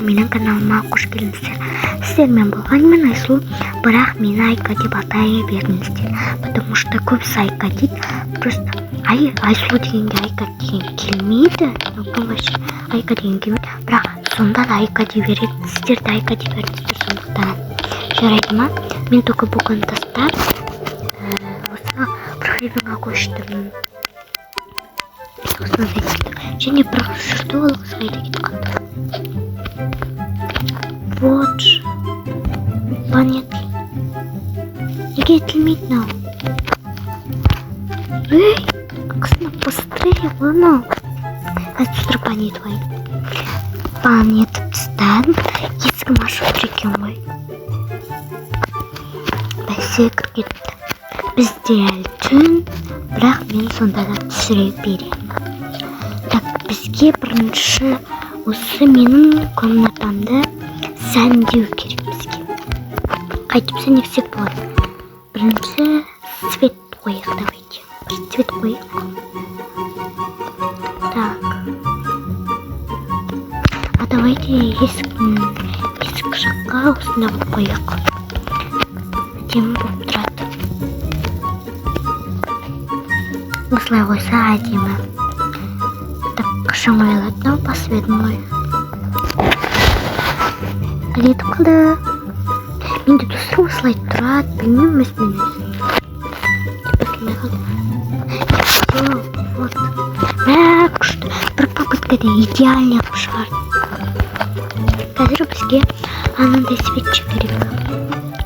Менің каналыма қош келдіңіздер. Сіздермен болған мен, Айсұлу, бірақ мені Айка деп атай беріңіздер, потому что көбісі Айка дейді. Просто Айсұлу дегенге Айка деген келмейді. Мүмкін, вообще Айка деген келмейді, бірақ сонда да Айка дей береді. Сіздер де Айка дей беріңіздер, сондықтан жарайды ма? Мен только бүгін тастап осы Брукхейвенға көштім. Осындай және бір қыз жүрді, ол қыз қайда кетіп қалды? Вот же, бан етіл, неге етілмейді мынау? Ей, қызым, быстрее ғой мынау. Қазір бан етіп алайын. Бан етіп тастадым. Есігім ашық тұр екен ғой, бәсе, кіріп кетіпті. Бізде әлі түн, бірақ мен сонда да түсіре беремін. Так, бізге бірінші осы менің комнатамды сәндеу керек. Бізге қайтып сәндесек болады? Бірінші цвет қояйық, давайте бір цвет қояйық. Так, а давайте есік жаққа осындай қылып қояйық, әдемі болып тұрады. Осылай қойса, әдемі. Так, қашан қойылады мынау? Басып едім ғой, кетіп қалды. Менде, достар, осылай тұрады, білмеймін, өзімен өзі басылмай қалды. Все, вот, мә, күшті, бір попыткада идеальный қылып шығардым. Қазір бізге анандай свечи керек.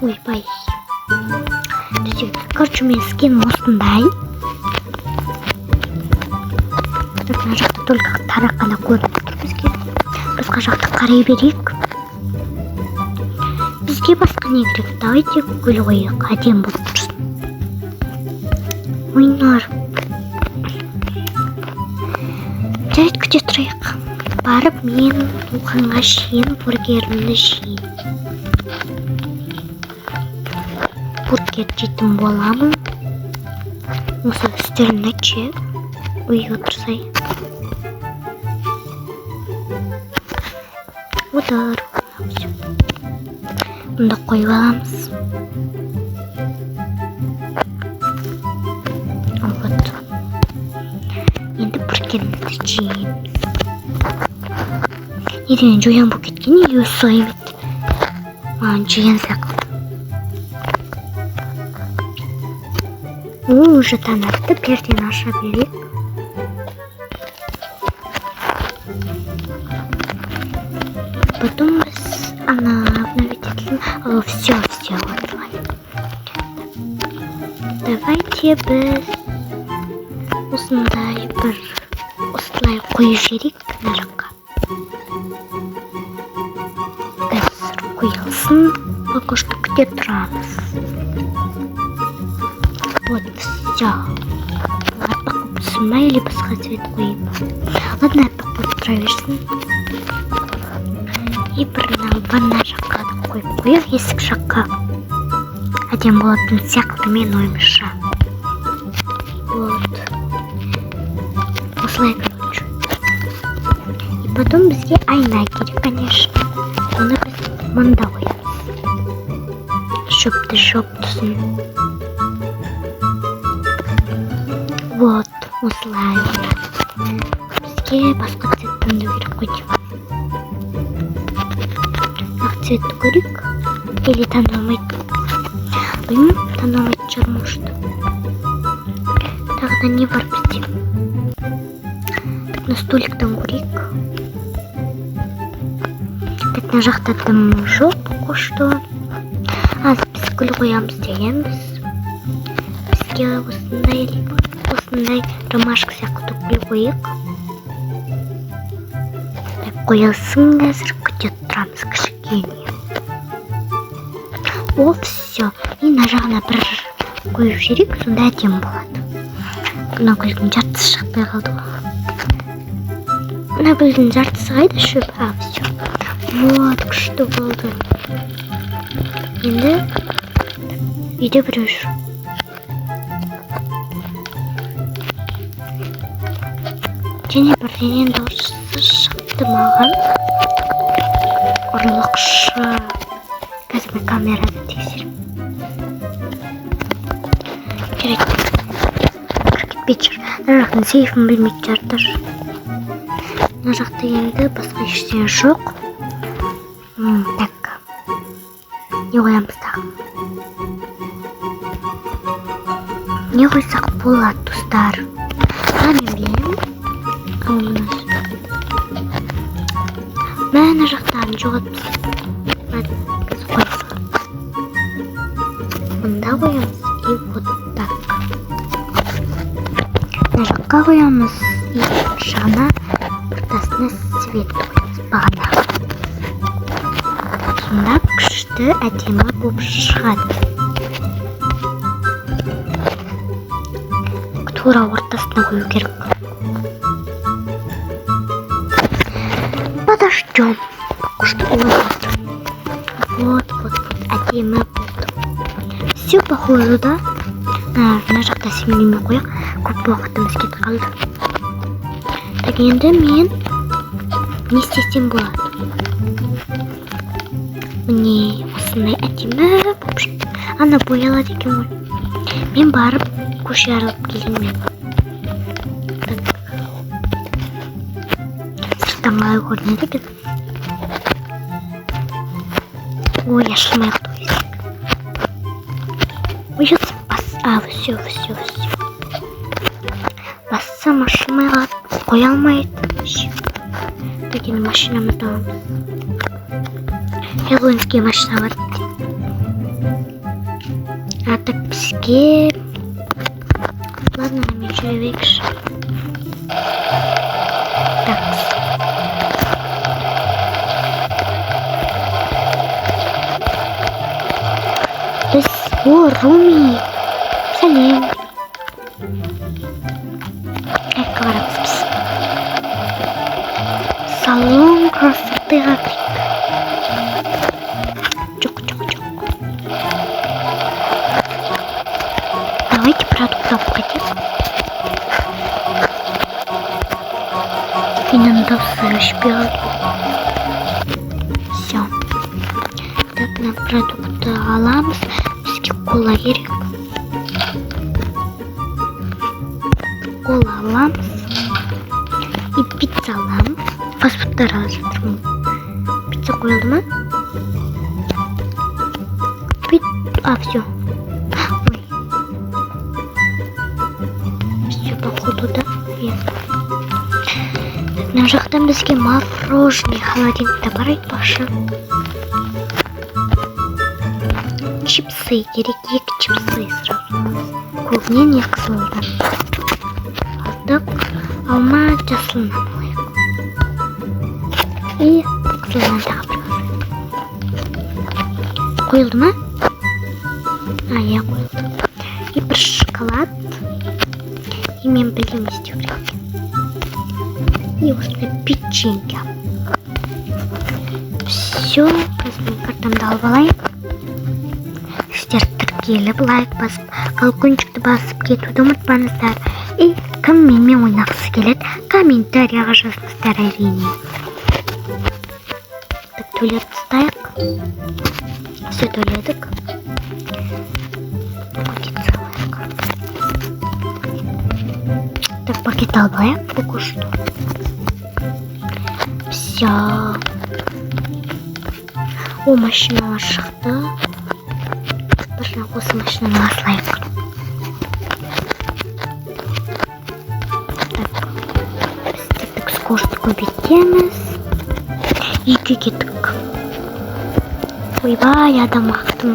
Ойбай, төсек. Короче, менің скинім осындай. Так, мына жақта только тарақ қана көрініп тұр бізге. Басқа жақты қарай берейік. Бізге басқа не керек? Давайте гүл қояйық, әдемі болып тұрсын. Ойнар. Жарайды, күте тұрайық. Барып мен туғанға шейін бургерімді жейін. Бургер жейтін боламын. Осы үстелімді ше, үй, отырсай. Отыр. Всё. Мұнда қойып аламыз. Вот. Енді бургерімізді жейміз. Не деген жоян болып кеткен, неге өзі солай етті? Маған жеген сияқты. О, уже таң атты, пердені аша берейік. Потом біз ана обновить етілді. О, все, все, осылай. Давайте біз осындай бір осылай қойып жіберейік мына жаққа. Қазір қойылсын, пока что күте тұрамыз. Вот, все. Аппақ болып тұрсын ба или басқа цвет қояйын ба? Ладно, аппақ болып тұра берсін. И бір мына ванна жаққа да қойып қояйық, есік жаққа. Әдемі болатын сияқты менің ойымша. Вот. Осылай, короче. И потом бізге айна керек, конечно. Оны біз мында қоямыз. Шөпті шөп түсін. Вот, осылай қоямыз. Бізге басқа цвет таңдау керек қой деймін. Ақ цветті көрейік. Или таңдалмайды. Білмеймін, таңдалмайтын шығар, может. Тағы да не бар бізде? Так, мына столиктен көрейік. Так, мына жақта дым жоқ пока что. А, біз гүл қоямыз дегенбіз. Бізге осындай либо осындай ромашка сияқты гүл қояйық. Так, қойылсын, қазір күте тұрамыз кішкене. О, все. И мына жағына бір қойып жіберейік, сонда әдемі болады. Мына гүлдің жартысы шықпай қалды ғой. Мына гүлдің жартысы қайда, шөп? А, все. Вот, күшті болды. Енді үйде біреу жүр. Және бірдеңенің дауысы шықты маған. Ұрлықшы. Қазір мен камерада тексеремін. Жарайды. Кіріп кетпейтін шығар. Мына жақтың сейфін білмейтін шығар даже. Мына жақта енді басқа ештеңе жоқ. Так. Не қоямыз тағы? Не қойсақ болады, достар? А, мен білемін. Ал, мына мына жақтарын жоғалтып тастадым. Ладно, қазір қоя саламын. Мында қоямыз. И вот так. Мына жаққа қоямыз. И жағына ортасына свет қоямыз бағанағы. Сонда күшті әдемі болып шығады. Тура ортасына қою керек. Подождем. Что ой, вот. Вот, вот, вот, әдемі болды. Все похоже, да? Мына жақта семеймен қояйық. Көп уақытымыз кетіп қалды. Так, енді мен не істесем болады? Міне, осындай әдемі болып шықты. Ана боялады екен ғой. Мен барып көше аралап келейін мен. Так. Сырттан қалай көрінеді екен? Ой, ашылмай қалды ғой есік. Ой, сейчас бас... А, все, все, все. Бассам ашылмай қалады, қоя алмайды. Вообще. Так, енді машинамызды аламыз. Хэллоуинский машина бар. А так бізге... Ладно, мен жүре берейікші. Так. Біз... О, Руми! Сәлем! Қаяққа барамыз біз? Салон красотыға кірейік. Жоқ, жоқ, жоқ. Давайте продукт алып кетейік. Менің дауысы өшпей қалды. Все. Так, мына продуктты аламыз. Бізге кола керек. Кола аламыз. И пицца аламыз. Фастфудтар алып жатырмын. Пицца қойылды ма? А, все. Ой. Все, походу, да? Нет. Мына жақтан бізге мороженое холодильникте бар айтпақшы. Чипсы керек, екі чипсы сразу. Көбінен не қызылдан. Алдық. Алма жасылынан алайық. И қызылынан тағы бір алайық. Қойылды ма? А, иә, қойылды. И бір шоколад. И мен білемін не істеу керек екенін. И осындай печенье. Все, қазір мен картамды алып алайын. Сіздер тіркеліп, лайк басып, колокольчикті басып кетуді ұмытпаңыздар. И кім менімен ойнағысы келеді, комментарияға жазыңыздар әрине. Так, төлеп тастайық. Все, төледік. Пакет салайық. Так, пакет алып алайық пока что. Все. О, машиналар шықты. Бір осы машинаны асылайық. Так, біз кеттік, скорость көбейтеміз. Үйге кеттік. Ойбай, адам ақтым.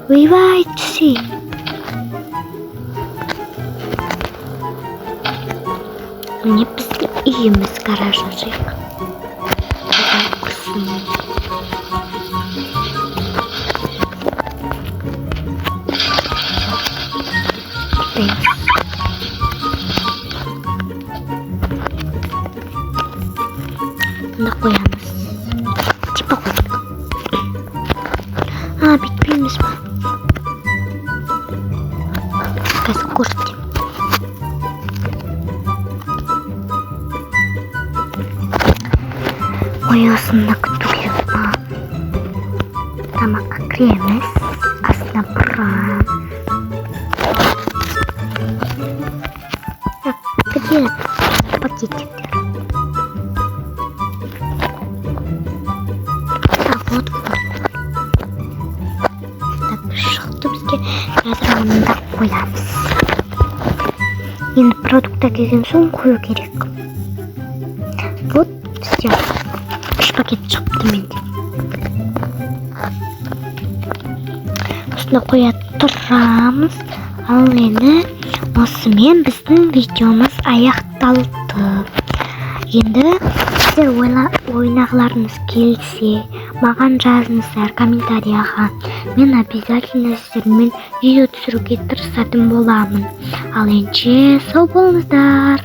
Ойбай, түсей. Міне біздің үйіміз, гараж ашайық. Адам құрсын. Кетпейміз. Мында қоямыз. Типа қойдық. А, бүйтпейміз ба? Қазір көрсетемін. Ой, осындай Мына күту керек маған. Тамаққа кіреміз, астына бұрам. Так, где пакетиктер? Так, вот, вот. Так, шықты бізге. Қазір оны қоямыз. Енді продукт келген соң қою керек. Вот, бізде үш пакет шығыпты менде. Осында қоя тұрамыз. Ал енді осымен біздің видеомыз аяқталды. Енді сіздер ойнағыларыңыз келсе, маған жазыңыздар комментарияға. Мен обязательно сіздермен видео түсіруге тырысатын боламын. Ал ендеше, сау болыңыздар.